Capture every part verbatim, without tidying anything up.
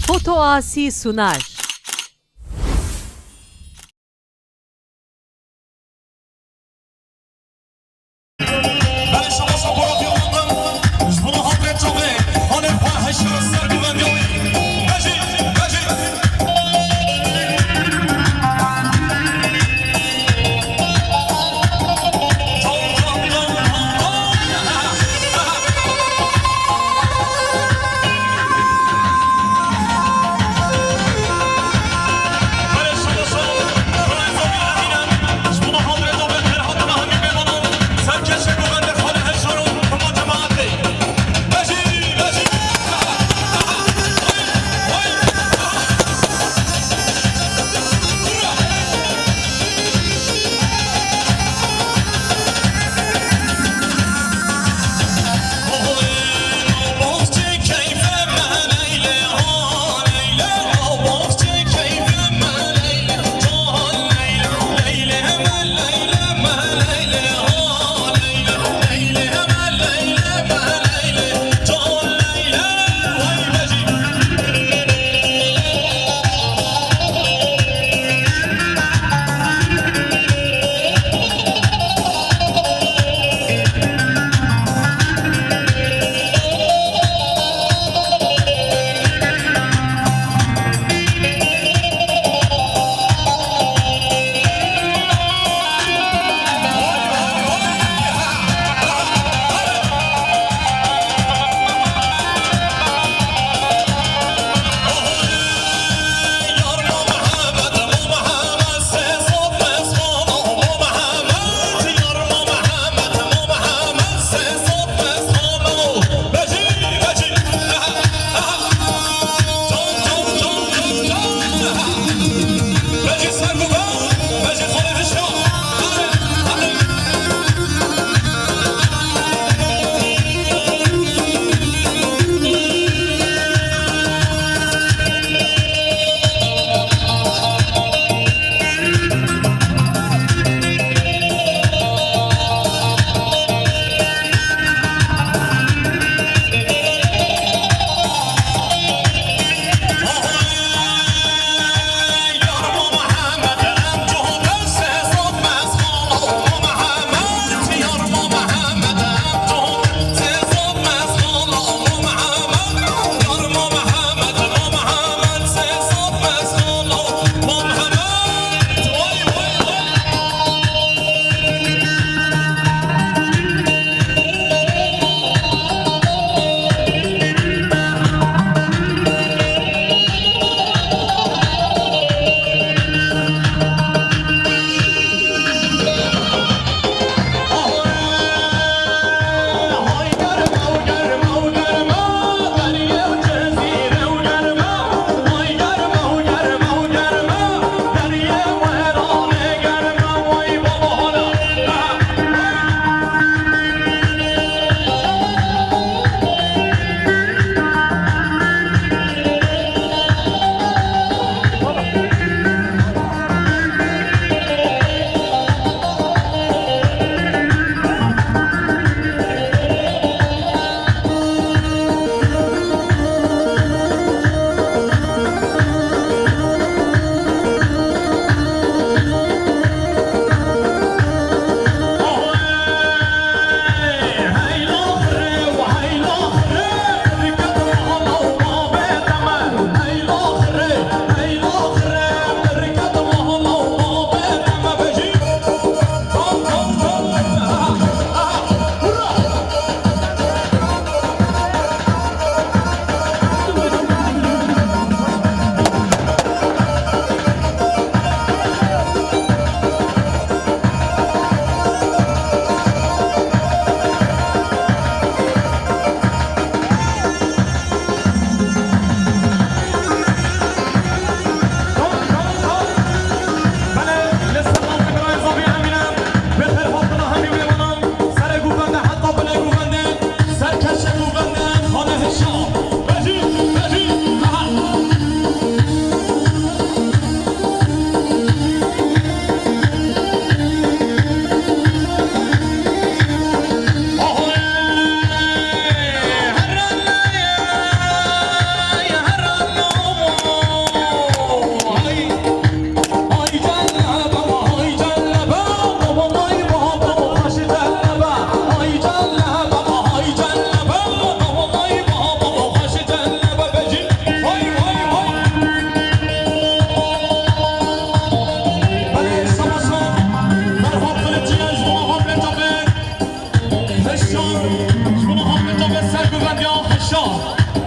Fotoasî Sunar. Belê şema şapora pêwandin, ji bo Hazret Çavê, hanê xwe heşî ser guvendiyê wî. Bejî, bejî.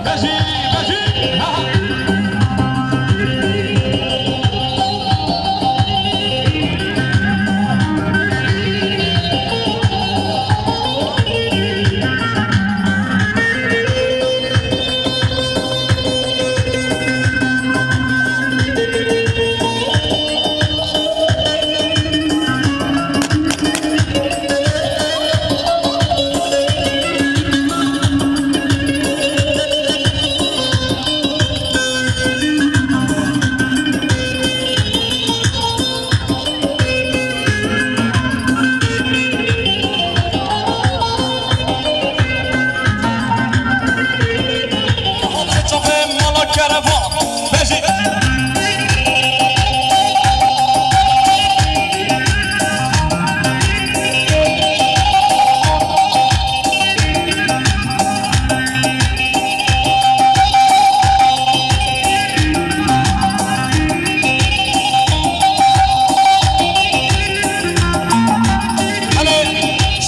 Bejî, bejî, ha!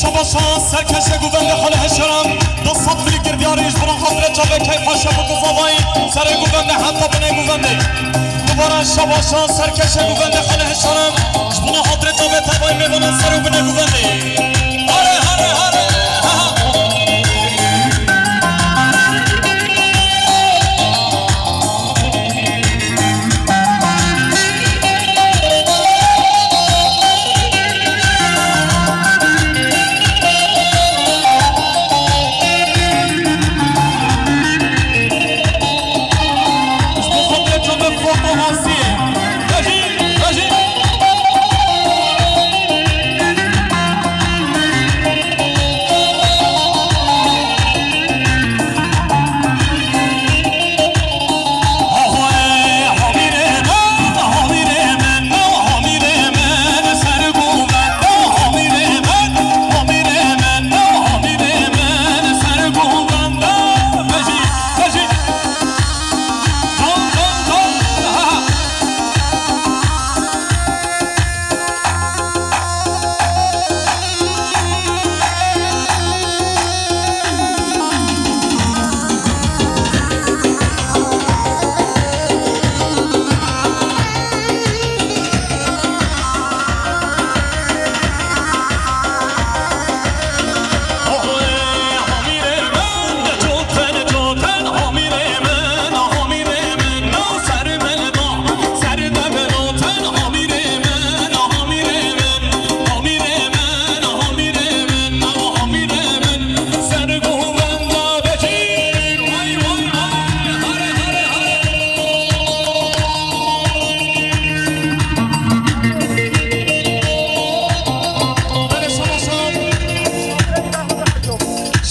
Şabaşan serkeşe guvende xalê heşeran, du sed filî girdiyarî ji bo xatirê çavê keyfa şev û kizavayî serê guvende heta binê guvendê. Dubare şabaşan serkeşe guvende xalê heşeran, ji bo xatirê çavê tevayî mêvanan ser û binê guvendê. Hare, hare, hare, ha, ha.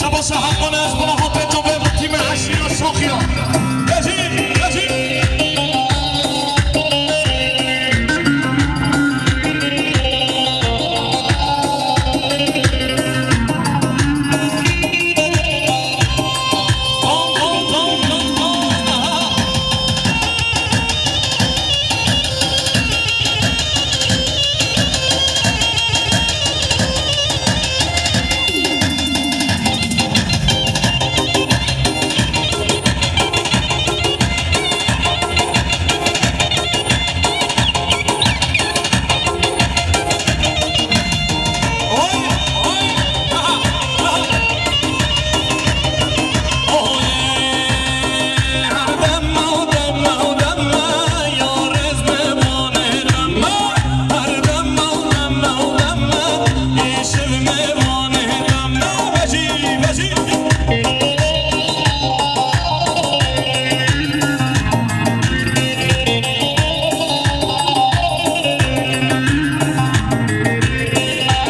Şabaşa heqan ez bana hate çavê tîmê eşîra Şaxiya. Bejî, bejî.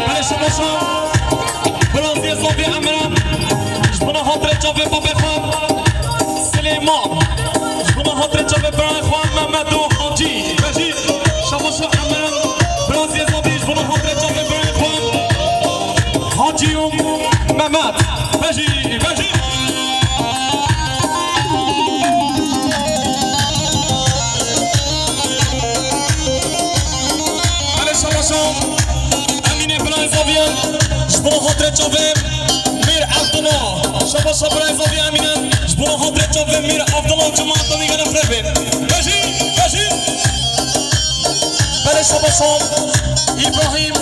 Belê şabaşa. Birazê zavê Emre. Ji bona xatirê çavê babê xwe Silêman. Ji bona xatirê çavê birayê xwe Mehmet û Hacî. Bejî. Şabaşa Emre. Birazê zavê ji bona xatirê çavê birayê xwe Hacî û Mehmet. Bejî, bejî. Belê şabaşa Emîne birayê zavê. Ji bona xatirê çavê Mîr Evdullah. Şabaşa birayê zavê Emîne. Ji Bona xatirê çavê Mîr Evdila û cemaeta wî gelek xêr be. Bejî, bejî. Belê şabaşan. Îbrahîm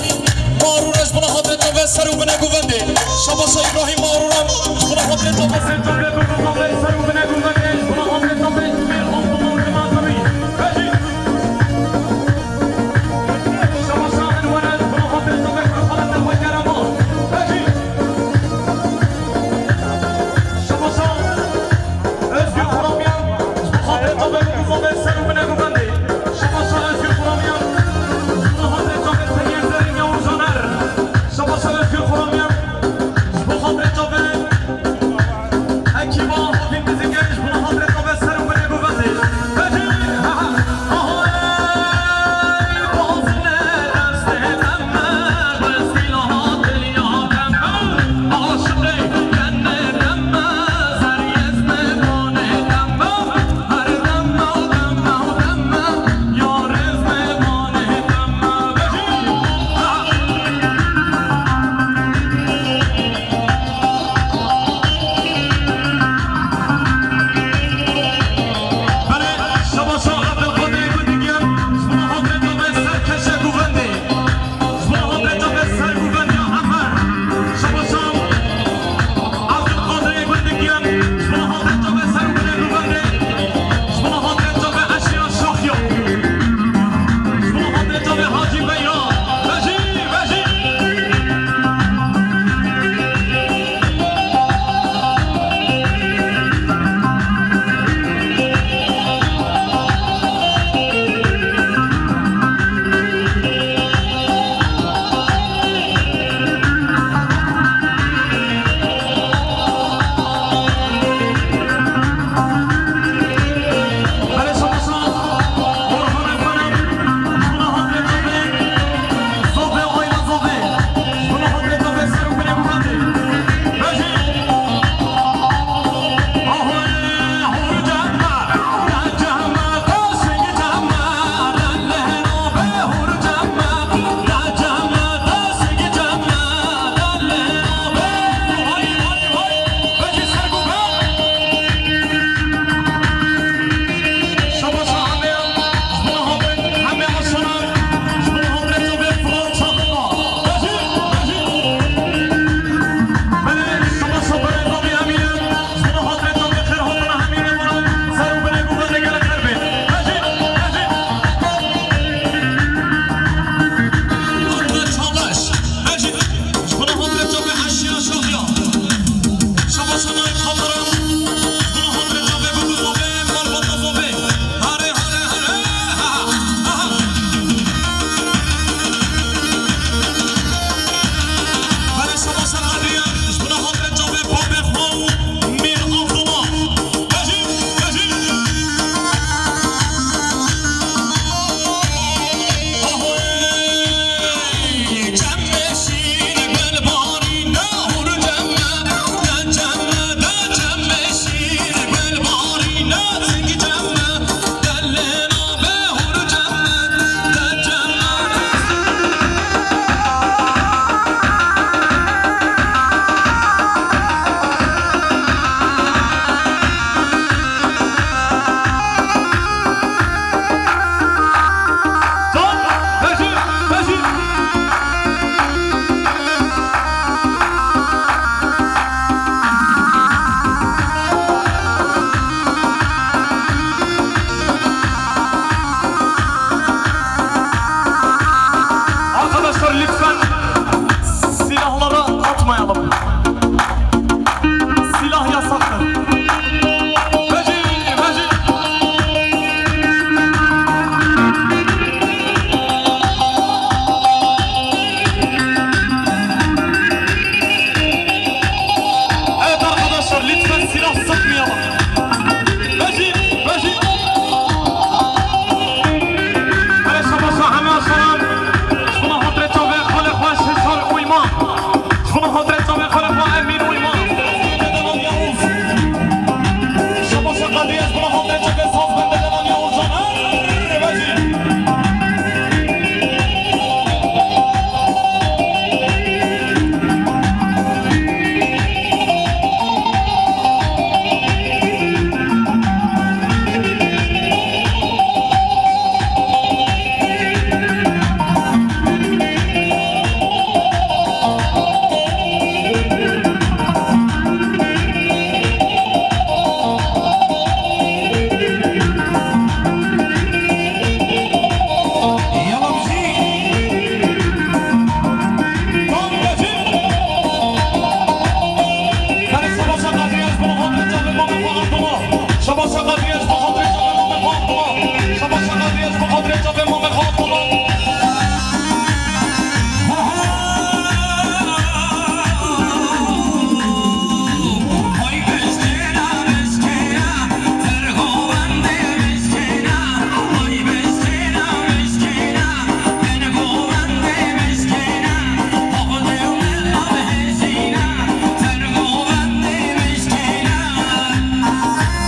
Marûran ji bona xatirê çavê ser û binê govendê. Şabaşa Îbrahîm Marûran ji bona xatirê çavê ser û binê govendê. Ji bona xatirê çavê Mîr Evdila û cemaeta wî. Bejî. Şabaşa Enwere ji bona xatirê çavê Kurxanê te xwe kerema. Bejî. Şabaşa Özgür Kuramiyan, ji bo xatirê çavê Kurxanê ser û binê govendê. Şabaşa Özgür Kuramiyan, ji bo xatirê çavê Seriyê Zerîn ya Urjaner. Şabaşa Özgür Kuramiyan, ji bo xatirê çavê Ekîba Havîn Dizîkê, ji bo xatirê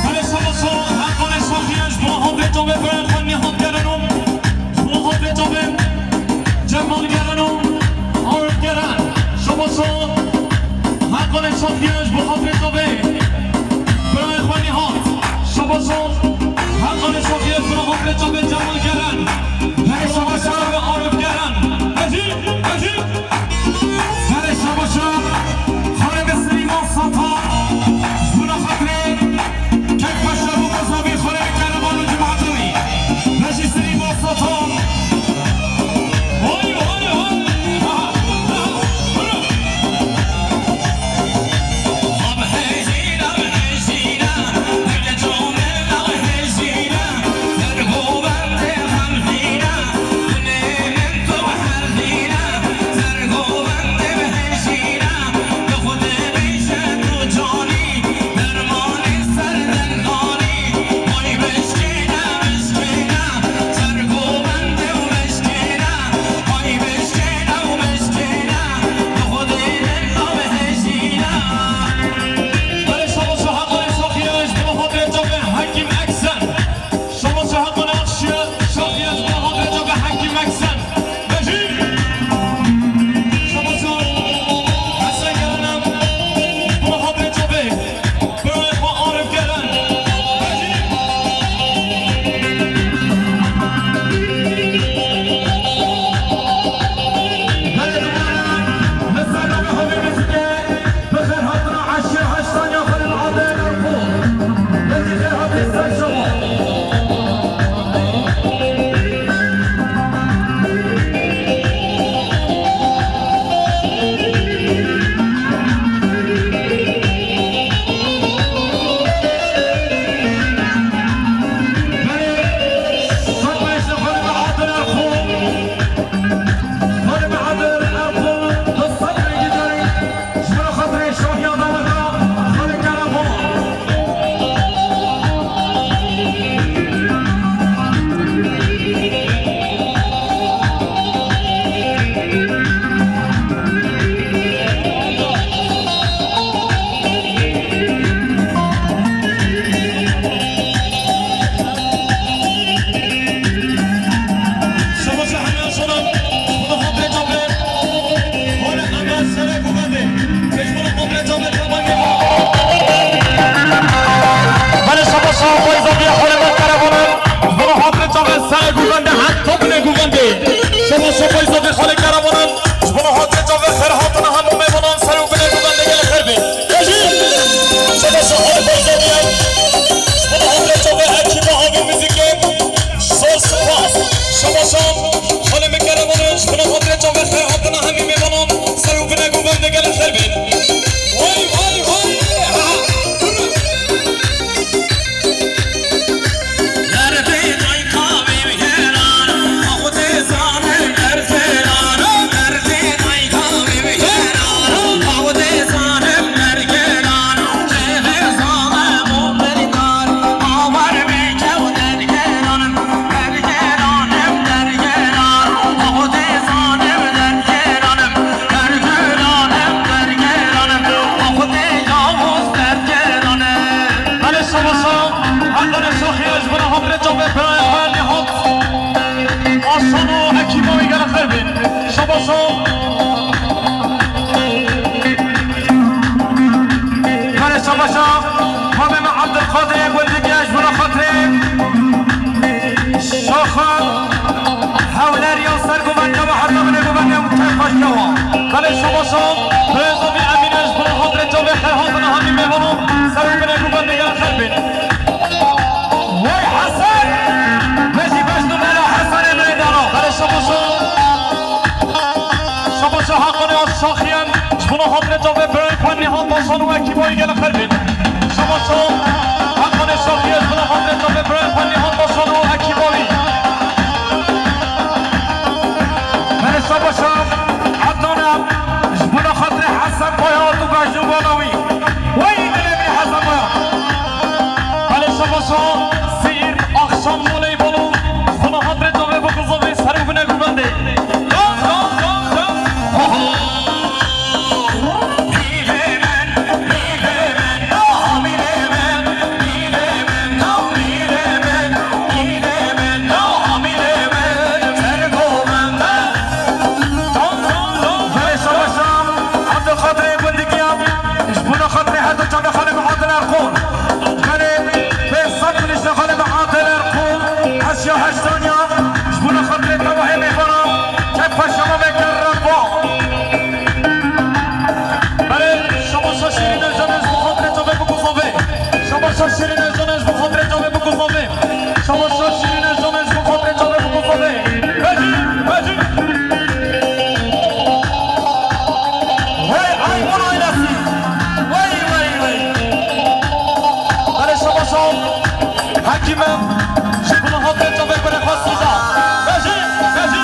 Belê, şabaşo, heqanê şaxiyan ji bo Hodrê Çavê birayê xwe Nîhat Gereno, ji bo Hodrê Çavê Cemal Gereno, Arif Geren. Şabaşo, heqanê şaxiyan ji bo Hodrê Çavê birayê xwe Nîhat. Şabaşo, heqanê şaxiyan ji bo Hodrê Çavê Cemal Geren. Belê, şabaşo. Arif Geren. Ejî, ejî. Belê, şabaşo, xanimê Silîman Satan, ji bona xatirê kek Paşa bû qezabî xanimê Kervan û cemaetê wî. Bejî Silîman Satan. Hay, hay, hay. Aha, aha, buyurun. Belê, şabaşo, heqanê şaxiyan ji bo Hodrê Çavê Hekîm Eksen. Şabaşo, heqanê şaxiyan ji bo Hodrê Çavê Hekîm Eksen. Bejî. Şabaşo, Hesen Geren, ji bo Hodrê Çavê birayê xwe Arif Geren. Bejî. Belê, li ser navê Havê Muzîkê. Bi xêr hatina eşya heştaniya xwe li Adil Erxo. Hêzî xêr hatî ser şewa. Belê, sed beş li xwe li Adil Erxo. Xanimê Adil Erxo, bi sed rengî carî ji bo xatirê şahiya dana xalê Kerem Polat. Şabaşo heya şonan, ji bo Hodrê Çavê, holê Emel Serê Guvendê, ji bo Hodrê Çavê Kemal Nîhat. Belê şabaşo, payza diye holê me Kerem Polat, ji bo Hodrê Çavê Serê Guvendê, het topinê Guvendê. Şabaşo, payza diye holê Kerem Polat, ji bo Hodrê Çavê xêr hatina hemû mêvanan, ser û binê Guvendê gelek xêr bê. Bejî! Şabaşo, holê payza diye. Ji bo Hodrê Çavê ekîpa Havê Muzîkê. Zor spas. Şabaşo, holê me Kerem Polat, ji bo Hodrê Çavê xêr hatina hemî mêvanan, ser û binê Guvendê gelek xêr bê. Vay, vay, vay. Ha, ha. Belê şabaşo, heqanê şaxiyan ji bo Hodrê Çavê birayê xwe Nîhat Asan û ekîpa wî gelek xêr bê. Şabaşo. Belê şabaşo, mamê me Abdulkadirê Gundikê ji bo xatirê şaxa. Hewlêr ya ser Guvendê ve, heta binê Guvendê û tek xweşke wa. Belê şabaşo, Rêza vî Emîne ji bo Hodrê Çavê xêr hatina hemî mêvanan, ser û binê Guvendê gelek xêr bê. Wey Hesen! Vejî beş numara Hesenê Meydana. Belê şabaşo. Şabaşo heqanê şaxiyan ji bo Hodrê Çavê birayê xwe Nîhat Asan û ekîpa wî gelek xêr bê. Şabaşo heqanê şaxiyan ji bo Hodrê Sîr, axşam voleybolû, ji bo xatirê çavê bû ku zovê ser û bine guvendê. Dom, dom, dom, dom. Belê şabaşa, em bi xatirê gundikiya, ji bona xatirê her du çavê xalê Mihatil Erqûn. Belê, pênc sed milîşka xalê Mihatil Erqûn, heşt ya heşt saniya, ji bona xatirê tevahê mêvana, kef paşama me kerem bo. Belê, şabaşa Şîrîne Janê ji bo xatirê çavê bû ku zovê. Şabaşa Şîrîne Janê ji bo xatirê çavê bû ku zovê. Şabaşa Şîrîne Janê ji bo xatirê çavê bû ku zovê. Bejî, bejî. Wey, ay, vur ay nasî. Wey, wey, wey. Belê şabaşa. Hekîme. Ji bo xatirê çavê gure xwest da. Bejî, bejî.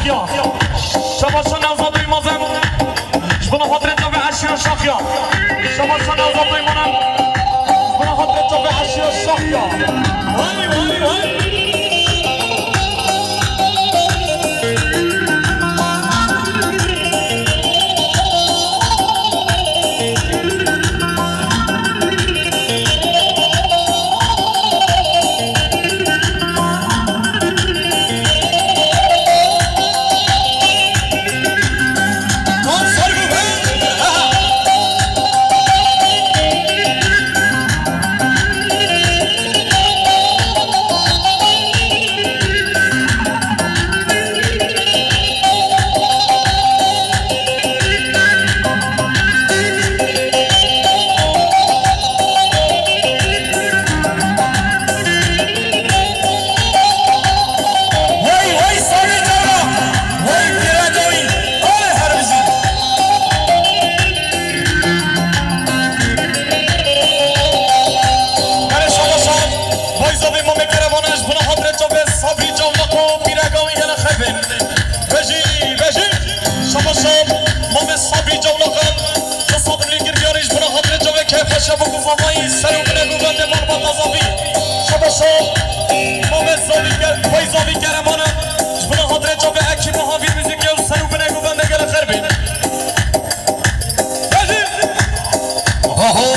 Ya. Şabaşa Nevzat Duymaz'ın. Ji bona xatirê çavê eşîra Şaxya. Şabaşa Nevzat Duymaz'ın. Ji bona xatirê çavê eşîra Şaxya. Vay, vay, vay. Hey, hey, sarê cara! Hey, pîra dawî! Alê her bijî! Erê şabaşa, vay zavê mamê kerevana ji bona xatirê çavê Sabrî Cawlaq û pîreka wî gele xeybê. Vejî, vejî! Şabaşa, mamê Sabrî Cawlaq e. Xesat Lîkir Diyarî ji bona xatirê çavê keyf xweşe bû ku zavayî ser û binê ku bendê malbata zavî. Şabaşa, mamê zavî ke-, vay zavî kerevana. Ji bona xatirê çavê ekî Mahavî Muzîkê û ser û binê ku bendê gele xerbê. Vejî! Oho!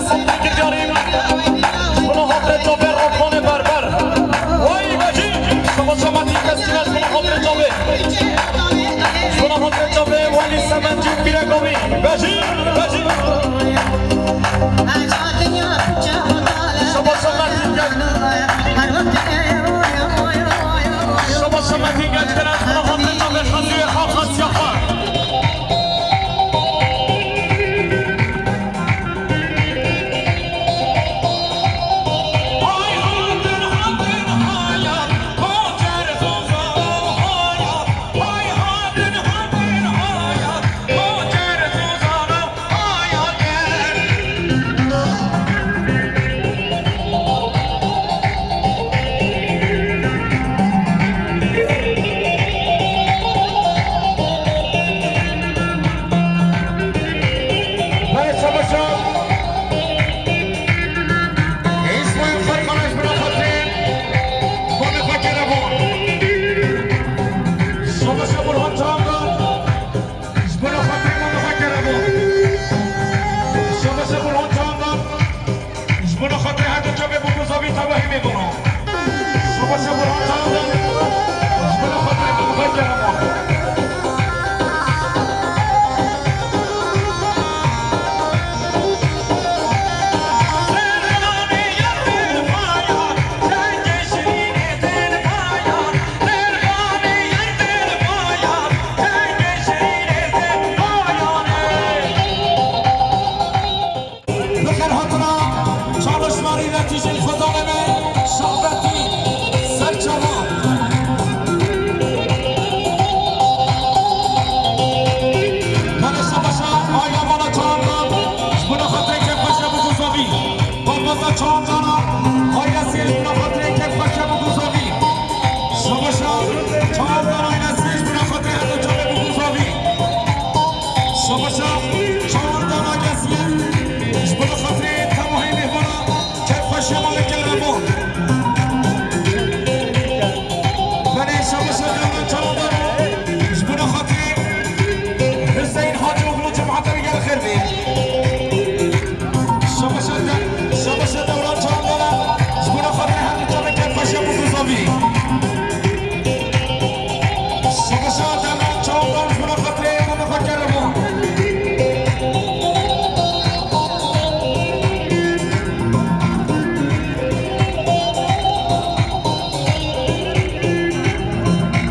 Soptê Kirkarî, ji bona xatirê çavê Roxanê Berber. Way bejî, şaba şama tî keskîne ji bona xatirê çavê. Ji bona xatirê çavê Welî Semencî û Pîrek Avî. Bejî, bejî. Şaba şama tî kes-, şaba şama tî keskîne ji bona xatirê çavê Xezûyê xwe, Xezûya xwe. Belê, şabaş. Îsmaîl Xerxana ji bira xatirê mamê xwe kere bo. Şabaş e Burhan Çağangan. Ji bira xatirê mamê xwe kere bo. Şabaş e Burhan Çağangan. Ji bona xatirê her du çavê bû ku zavî teva hîmê bona. Şabaş e Burhan Çağangan. Ji bona xatirê bû xwe kere bo. Bi xêrhatina çalışma rînetîjên xwezanê me, Şahbetî Serçava. Belê şabaş e, aîla mala Çağangan, ji bona xatirê kêfxweşiya bû ku zavî. Babasa Çağangan, aîla Siyê ji bona xatirê kêfxweşiya bû ku zavî. Şabaş e, Çağangan aîla Siyê ji bona xatirê her du çavê bû ku zavî. Şabaş e, Çağangan aîla Siyê ji bona xatirê tevahî mêvana kêfxweşiya malê kere bo. Belê şabaş e, Çağangan ji bona xatirê Hüseyin Hacıoğlu cemaate wî gel xêr bê. Şabaş e de-, şabaş e Dewran Çağangan, ji bona xatirê her du çavê kêfxweşiya bû ku zavî. Şabaş e Dewran Çağangan, ji bona xatirê mamê xwe kere bo.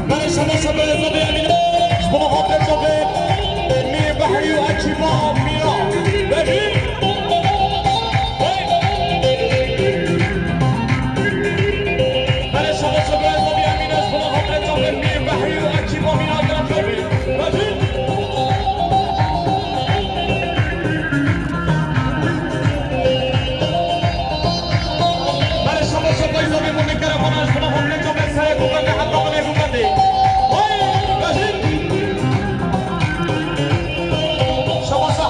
Belê şabaş e Berê Zavê Emîn. Ji bona xatirê çavê Mîr Behrî û ekiba Mîra. Bejî. Belê şabaş e Berê Zavê Emîn. Ji bona xatirê çavê Mîr Behrî û ekiba Mîra. Gel xêr bê. Bejî. Belê şabaş e Feyza bê, mûnê kere xwe ne, ji bona xwe ne, çavê serê ku bende, heta binê ku bende. Hay, bejî. Şabaş e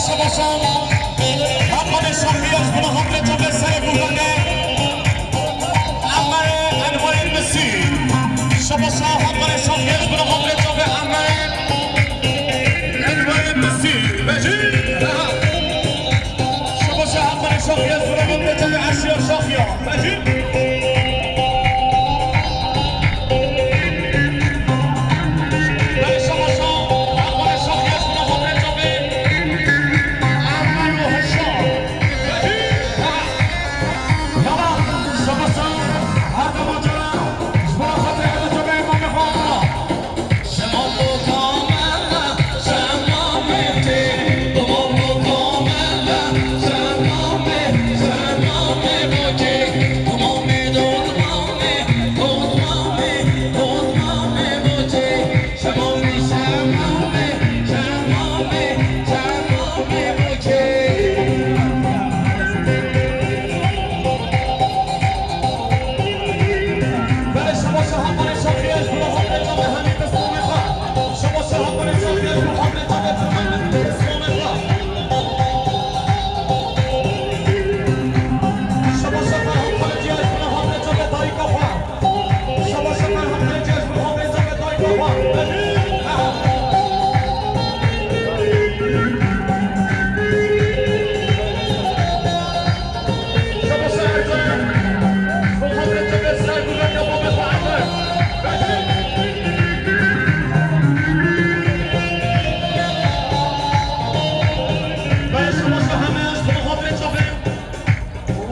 Şabaşa, haqqanê şaxiyê ji bo xatirê çavê serê gulane. Emerê Enwerê Misî. Şabaşa, haqqanê şaxiyê ji bo xatirê çavê Emerê Enwerê Misî. Bejî. Şabaşa, haqqanê şaxiyê ji bo xatirê çavê Eşîya Şaxiya. Bejî.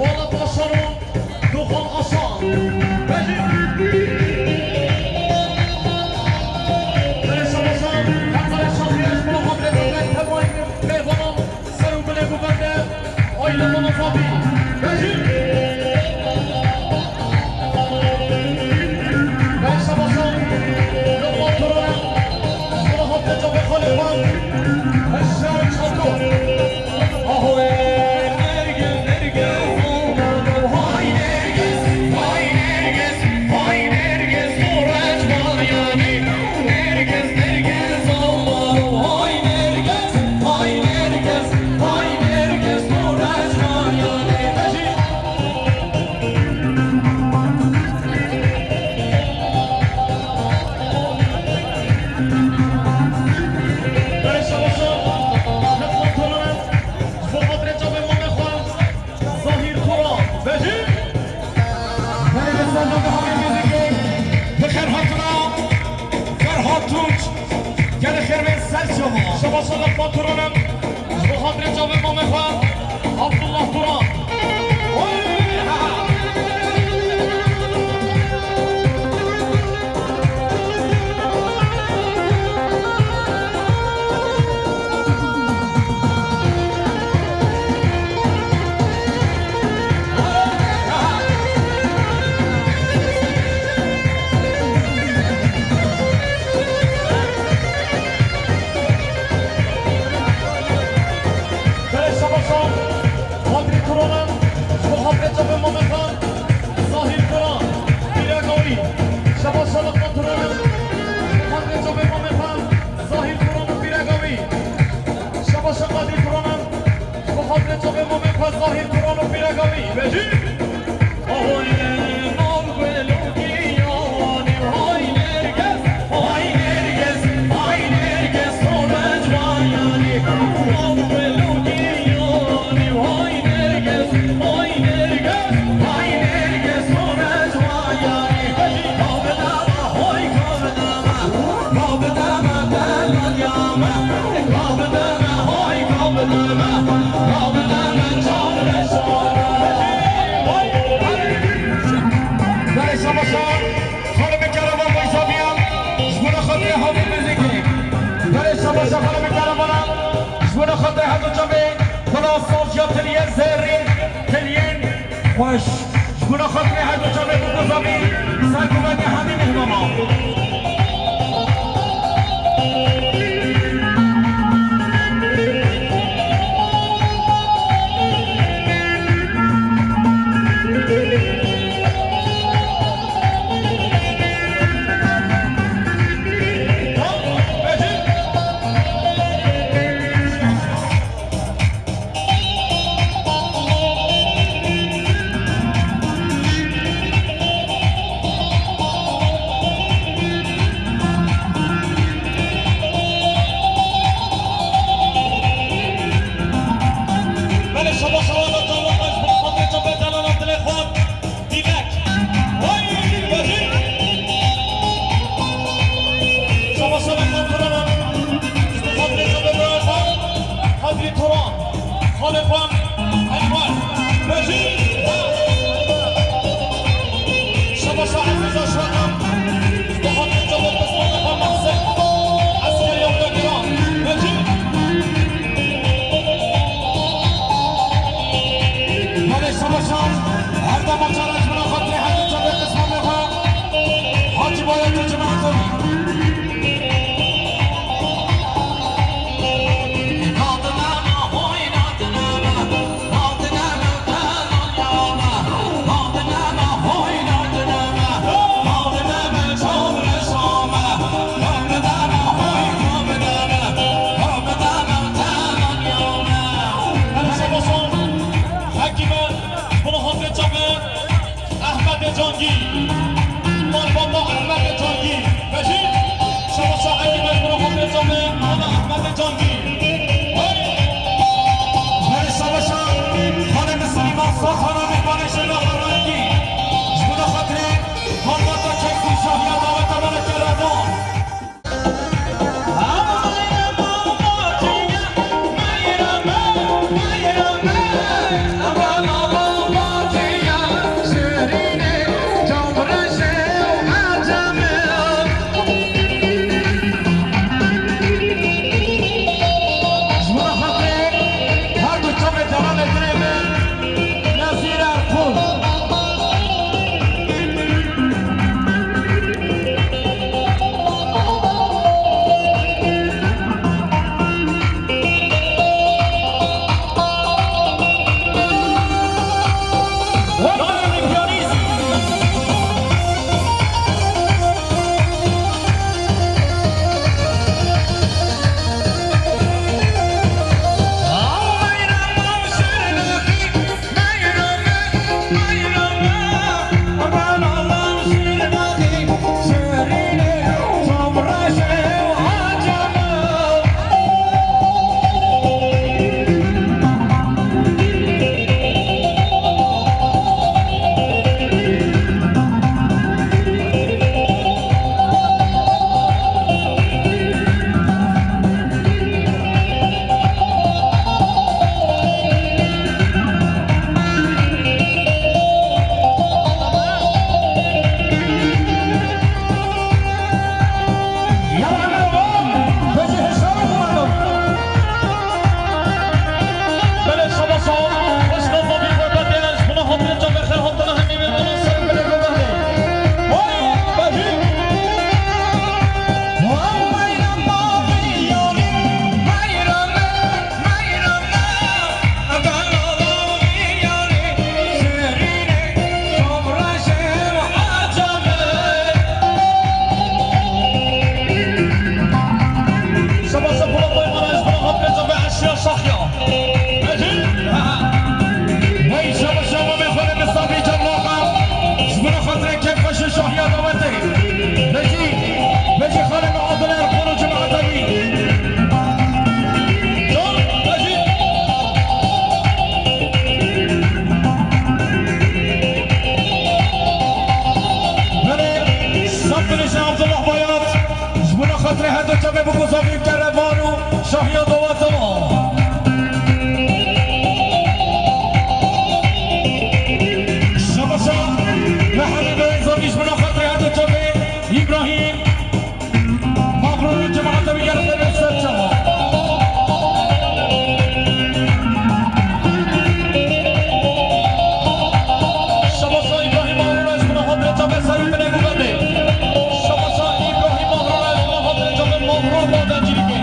Wala başaran, doxan aşan. Bejî. Belê şabaşan, hemzarê şaxiyê ji bo xatirê berdek tevayî mêvanan ser û bilê govende, aîle mala Zabî. Bejî. Belê şabaşan, Lokman Turan, ji bo xatirê çavê xalê xwe, Hişyar Çato. Zahîr Turan, bejî. Belê, li ser navê havê muzîkê, bi xêr hatina, Ferhat Tunç, gelê xêr bên ser çava. Şabaşa Lokman Turan e, ji bo xatirê çavê mamê xwe, Abdullah Turan. Oy! Belê şabaşa, Xatirê Turan e, ji bo xatirê çavê mamê xwe, Zahîr Turan, pîreka wî. Şabaşa Lokman Turan e, ji bo xatirê çavê mamê xwe, Zahîr Turan û pîreka wî. Şabaşa Qadî Turan e, ji bo xatirê çavê mamê xwe, Zahîr Turan û pîreka wî. Bejî. Belê şabaşa, xanimê Kerema Moysaviyan, ji bo xatirê havê muzîkê. Belê şabaşa xanimê Kerema, ji bo xatirê her du çavê, xweda sajiya tiliyên zêrîn, tiliyên xweş. Ji bo xatirê her du çavê bû ku zavî ser kuvvetê hemî mihmanan. Ji bo xatirê her du çavê deranê dinê min, Nezîr Erkûr. Hey, şaba şaba me xwele misafî cevlaxa. Ji bo xatirê kêfxweşî şahiya dawetê. Bejî, bejî xalê me Adile Erkan û cemaeta wî. Can, bejî. Belê, sed binêşe Abdullah Bayat. Ji bo xatirê her du çavê bikuzavî kerrevan û şahiya daweta me. Şabaşa Mehemedê Zogî ji bo xatirê her du çavê Îbrahîm Mabrûr û cemaeta wî gelek ser çava. Şabaşa Îbrahîm Mabrûr ji bo xatirê çavê Serî Binê Gubendê. Şabaşa Îbrahîm Mabrûr ji bo xatirê çavê Mabrûr Badencîrîkê.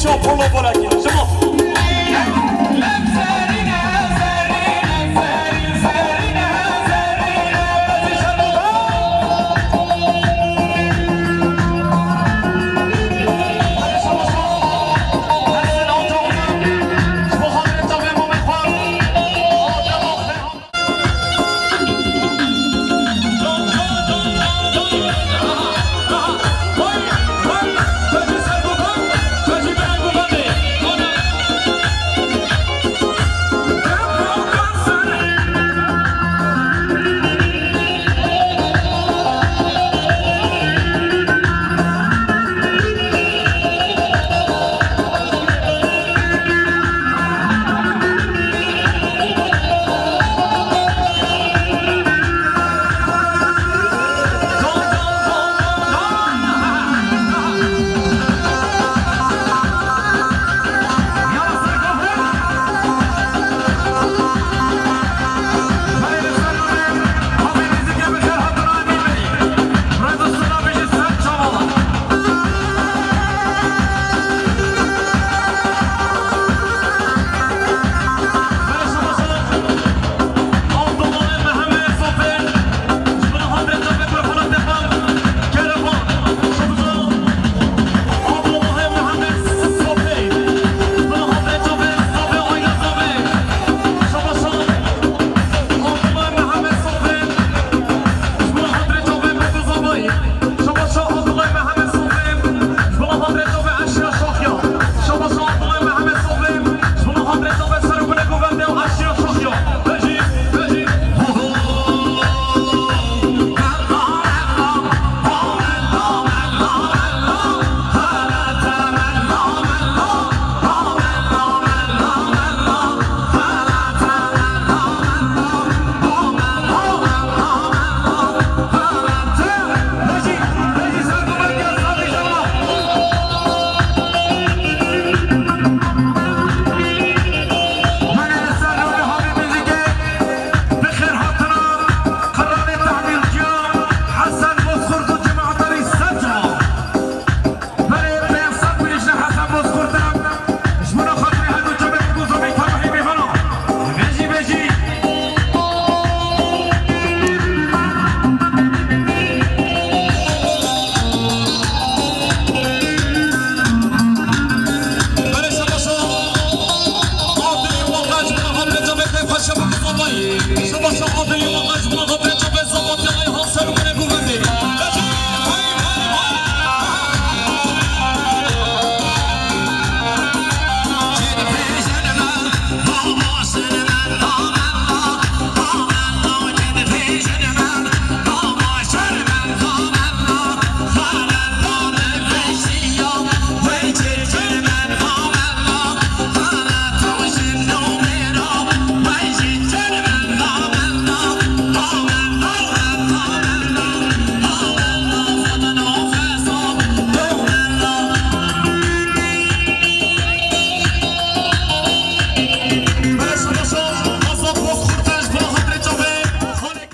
Çapolo bolakî. Şima.